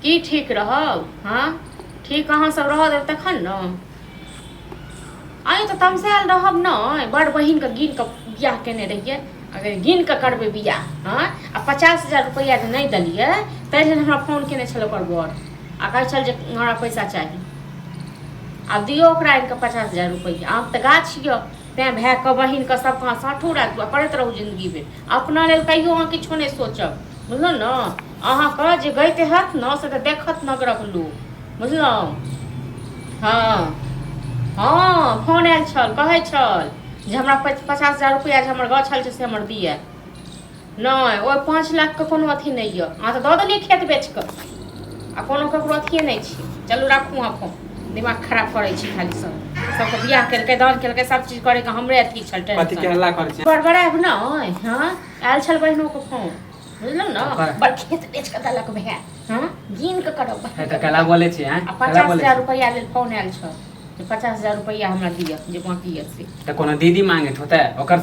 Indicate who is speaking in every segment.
Speaker 1: की ठीक रहब? हँ, ठीक अहाँ सब रहऽ देब तखन ने। अहीं तऽ तमसायल रहब नहि। बड़ बहिनके गिन कऽ बियाह केने रहियै, अगर गिन कऽ करबै बियाह। हँ, आ 50,000 रुपैआ जे नहि देलियै ताहि लेल हमरा फोन केने छल ओकर बर आ कहै छल जे हमरा पैसा चाही। आब दियौ ओकरा आनि कऽ 50,000 रुपैआ। आम तऽ गाछ यऽ, तेँ भायके बहिनके सबके अहाँ साँठू राखू आ करैत रहू जिन्दगी भरि। अपना लेल कहियो अहाँ किछो नहि सोचब, बुझलहुँ ने? अहाँके जे गैत हैत ने से तऽ देखत नगरक लोक, बुझलहुँ? हँ हँ, फोन आयल छल, कहै छल जे हमरा 50,000 रुपैआ जे हमर गछल छै से हमर दिअ। नहि, ओहि 5 लाखके कोनो अथी नहि यऽ। अहाँ तऽ दऽ देलियै खेत बेच कऽ आ कोनो ककरो अथिए नहि छै। चलू, राखू अहाँ फोन। दिमाग खराब करै छी खाली। सब सबके बियाह केलकै, दान केलकै, सब चीज करैके हमरे अथी छल।
Speaker 2: कथी के
Speaker 1: टेंशन
Speaker 2: हल्ला करै छै?
Speaker 1: बड़बड़ायब नहि। हँ, आयल छल बहिनोके फोन, बुझलहुँ ने?
Speaker 2: ओकर-
Speaker 1: बड़ खेत बेच कऽ देलक भाय। हँ, गिन कऽ करब।
Speaker 2: हे तऽ कला बोलै छी हैं?
Speaker 1: आ
Speaker 2: कला
Speaker 1: पचास
Speaker 2: बोलै
Speaker 1: हजार
Speaker 2: छी?
Speaker 1: रुपैआ लेल फोन आयल छल जे 50,000 रुपैआ हमरा दिअ जे बाँकी यऽ से।
Speaker 2: तऽ कोनो दीदी मांगैत होतै, ओकर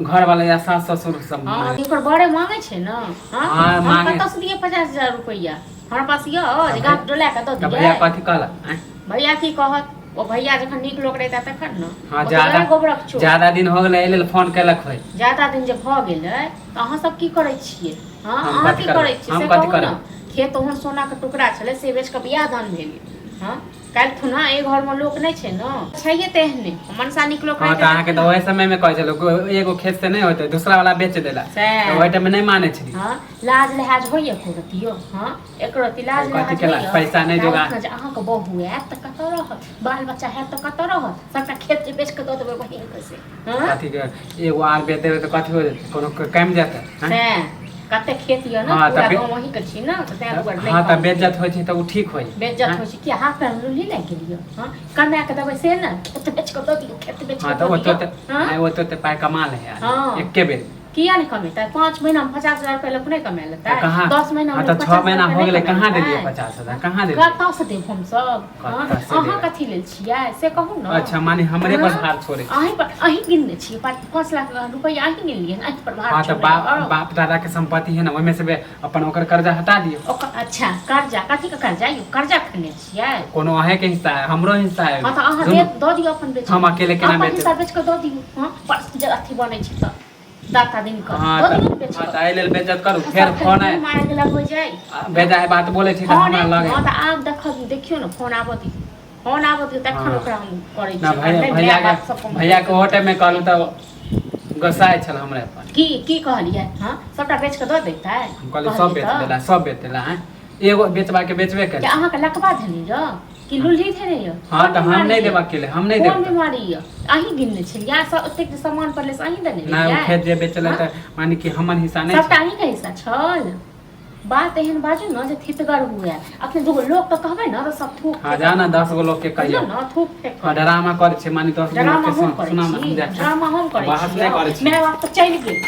Speaker 2: घर वाला या सास ससुर सब
Speaker 1: हँ,
Speaker 2: मांगैत।
Speaker 1: ओकर बड़े मांगै छै ने। हँ।
Speaker 2: हँ,
Speaker 1: हम
Speaker 2: मांगे।
Speaker 1: कतऽ से दिअ 50,000 रुपैआ? हमरा पास यऽ जे गाछ डोला कऽ दऽ
Speaker 2: तऽ भैया
Speaker 1: दियै?
Speaker 2: कथी कहलक आँय?
Speaker 1: भैया की कहत? ओ भैया जखन नीक लोक रहिता तखन ने।
Speaker 2: हँ।
Speaker 1: ओ तऽ
Speaker 2: ज्यादा
Speaker 1: वएह गोबरक चोर।
Speaker 2: ज्यादा दिन हो गेलै, एहि लेल फोन केलक होय।
Speaker 1: ज्यादा दिन जे भऽ गेलै तऽ अहाँ सब की करै छियै? हँ?
Speaker 2: हम
Speaker 1: अहाँ
Speaker 2: कथी
Speaker 1: की
Speaker 2: करबै?
Speaker 1: करै छियै
Speaker 2: हम
Speaker 1: से
Speaker 2: कथी
Speaker 1: कहू ने।
Speaker 2: करबै?
Speaker 1: खेत ओहन सोनाके टुकड़ा छलै, से बेच कऽ बियाह दान भेलै। हँ, काल्हि खुना एहि घरमे लोक नहि छै ने, छैहे तेहने मनसा नीक लोक
Speaker 2: हँ,
Speaker 1: रहितै
Speaker 2: तऽ अहाँके
Speaker 1: तखन
Speaker 2: तऽ
Speaker 1: ने।
Speaker 2: ओहि समयमे कहै छलहुँ, एगो खेत से नहि होतै, दूसरा वाला बेच देला।
Speaker 1: सएह।
Speaker 2: तऽ ओहि टाइममे नहि मानै छलियै।
Speaker 1: हँ, लाज लिहाज होइए एको रत्ती यौ? हँ, एको रत्ती लाज
Speaker 2: कथी
Speaker 1: लिहाज
Speaker 2: केला?
Speaker 1: होइए?
Speaker 2: पैसा नहि
Speaker 1: काल्हि
Speaker 2: जोगाड़।
Speaker 1: खुना जे अहाँके बहू आयत तऽ कतऽ रहत? बाल बच्चा हैत तऽ कतऽ रहत? सबटा खेत जे बेच कऽ दऽ देबै बहिनके से? हँ।
Speaker 2: कथी के एगो आर बेच देबै तऽ कथी हो जेतै? कोनो कमि जेतै? आँय?
Speaker 1: सएह कते खेत यऽ ने।
Speaker 2: हँ, तऽ
Speaker 1: पूरा गाँव अहीँके छी ने, तऽ तेँ दुआरे नहि
Speaker 2: हँ, तऽ
Speaker 1: कहलहुँ।
Speaker 2: बेज्जत होइ छै तऽ ओ ठीक होइ।
Speaker 1: बेज्जत होइ छै कि हाथ पैर लुल्ही लागि गेल यऽ? हँ, कमा कऽ देबै से ने, खेत बेच कऽ दऽ दियौ, खेत बेच
Speaker 2: हँ,
Speaker 1: कऽ
Speaker 2: तऽ
Speaker 1: दऽ
Speaker 2: ओते
Speaker 1: दियौ।
Speaker 2: ओते
Speaker 1: हँ।
Speaker 2: नहि, ओते ओते पाइ कमा लै है आदमी
Speaker 1: हँ।
Speaker 2: एके बेर?
Speaker 1: किया नहि कमेतै? 5 महीनामे 50,000 रुपया लोक नहि कमा लेतै?
Speaker 2: तऽ कहाँ?
Speaker 1: 10 महीनामे
Speaker 2: हँ,
Speaker 1: लोक
Speaker 2: तऽ 6
Speaker 1: 50,000
Speaker 2: महीना
Speaker 1: रुपया
Speaker 2: हो
Speaker 1: नहि
Speaker 2: गेलै,
Speaker 1: कमा
Speaker 2: कहाँ देलियै?
Speaker 1: लेतै?
Speaker 2: 50,000 कहाँ देलियै?
Speaker 1: कतऽसँ देब हमसभ? हँ?
Speaker 2: कतऽसँ
Speaker 1: अहाँ
Speaker 2: देबै?
Speaker 1: कथी लेल छियै से कहू ने।
Speaker 2: अच्छा, माने हमरे पर
Speaker 1: हँ?
Speaker 2: भार छोड़ै छी?
Speaker 1: अहीं पर अहीं गिनने छियै। 5 लाख रुपैआ अहीं गिनलियै हन, अहीं पर भार
Speaker 2: हँ, तऽ
Speaker 1: छोड़ै।
Speaker 2: बाप बाप दादा के संपत्ति है ने, ओहिमे से अपन ओकर कर्जा हटा दियौ।
Speaker 1: ओकर अच्छा कर्जा, कथी के कर्जा यौ? कर्जा खेने छियै?
Speaker 2: कोनो अहें के हिस्सा है, हमरो हिस्सा है।
Speaker 1: हँ, तऽ अहाँ
Speaker 2: दुनू।
Speaker 1: दे दऽ दियौ अपन बेच।
Speaker 2: हम अकेले केना
Speaker 1: अपन
Speaker 2: बेचबै?
Speaker 1: हिस्सा बेच कऽ दऽ दियौ। हँ, पर जे अथी बनै छै तऽ दाता दिन कऽ
Speaker 2: हँ,
Speaker 1: दऽ
Speaker 2: तऽ
Speaker 1: दियौ ने बेच
Speaker 2: हँ,
Speaker 1: कऽ।
Speaker 2: तऽ एहि लेल बेज्जत करू?
Speaker 1: सब
Speaker 2: फेर
Speaker 1: खाली
Speaker 2: फोन
Speaker 1: मुँह
Speaker 2: आय
Speaker 1: मारि गेलक हो जाइ।
Speaker 2: बेजाय बात बोलै छी तऽ
Speaker 1: फोन
Speaker 2: हमरा
Speaker 1: आयत
Speaker 2: लगे।
Speaker 1: हँ, तऽ आब देखब, देखियौ ने, फोन आबऽ दियौ, फोन आबऽ दियौ तखन
Speaker 2: हँ।
Speaker 1: ओकरा हम करै
Speaker 2: ना
Speaker 1: छी।
Speaker 2: भैया
Speaker 1: नहि
Speaker 2: भैया
Speaker 1: माय बाप सब
Speaker 2: के भैया के ओहो टाइम में कहलू तऽ गोसाइ छल हमरे पर।
Speaker 1: की की कहलियै? हँ, सबटा बेच कऽ दऽ देतै।
Speaker 2: हम कहलियै सब
Speaker 1: कहलियै
Speaker 2: बेच
Speaker 1: तऽ
Speaker 2: देला, सब बेच देला। हैं, एगो बेचबा के बेचबे
Speaker 1: कि
Speaker 2: केला।
Speaker 1: अहाँके लकवा धेने यऽ कि लुल्ही धेने यऽ?
Speaker 2: हँ,
Speaker 1: कोन
Speaker 2: तऽ हम
Speaker 1: बीमारी
Speaker 2: नहि
Speaker 1: यऽ?
Speaker 2: देब अकेले, हम नहि
Speaker 1: कोन
Speaker 2: देब तऽ।
Speaker 1: बीमारी यऽ? अहीं गिनने छलियै सब, ओतेक जे सामान पड़लै से अहीं देने
Speaker 2: नहि, ओ
Speaker 1: रहियै?
Speaker 2: खेत जे बेचलै
Speaker 1: हँ?
Speaker 2: तऽ माने कि हमर हिस्सा नहि
Speaker 1: सबटा
Speaker 2: छै?
Speaker 1: अहीँके हिस्सा छल। बात एहन बाजू ने जे थितगर हुए। अपने दूगो लोक के कहबै ने तऽ सब थूक
Speaker 2: हँ, जा ने 10 गो लोग के कहियौ।
Speaker 1: बुझलहुँ ने, थूक फेक।
Speaker 2: हँ, ड्रामा करै छै, माने 10 गो लोग
Speaker 1: ड्रामा
Speaker 2: के
Speaker 1: हम करै
Speaker 2: सुना
Speaker 1: छी?
Speaker 2: हम
Speaker 1: ड्रामा हम करै
Speaker 2: बहस
Speaker 1: छी?
Speaker 2: नहि करै छी।
Speaker 1: माय बाप तऽ चलि गेल।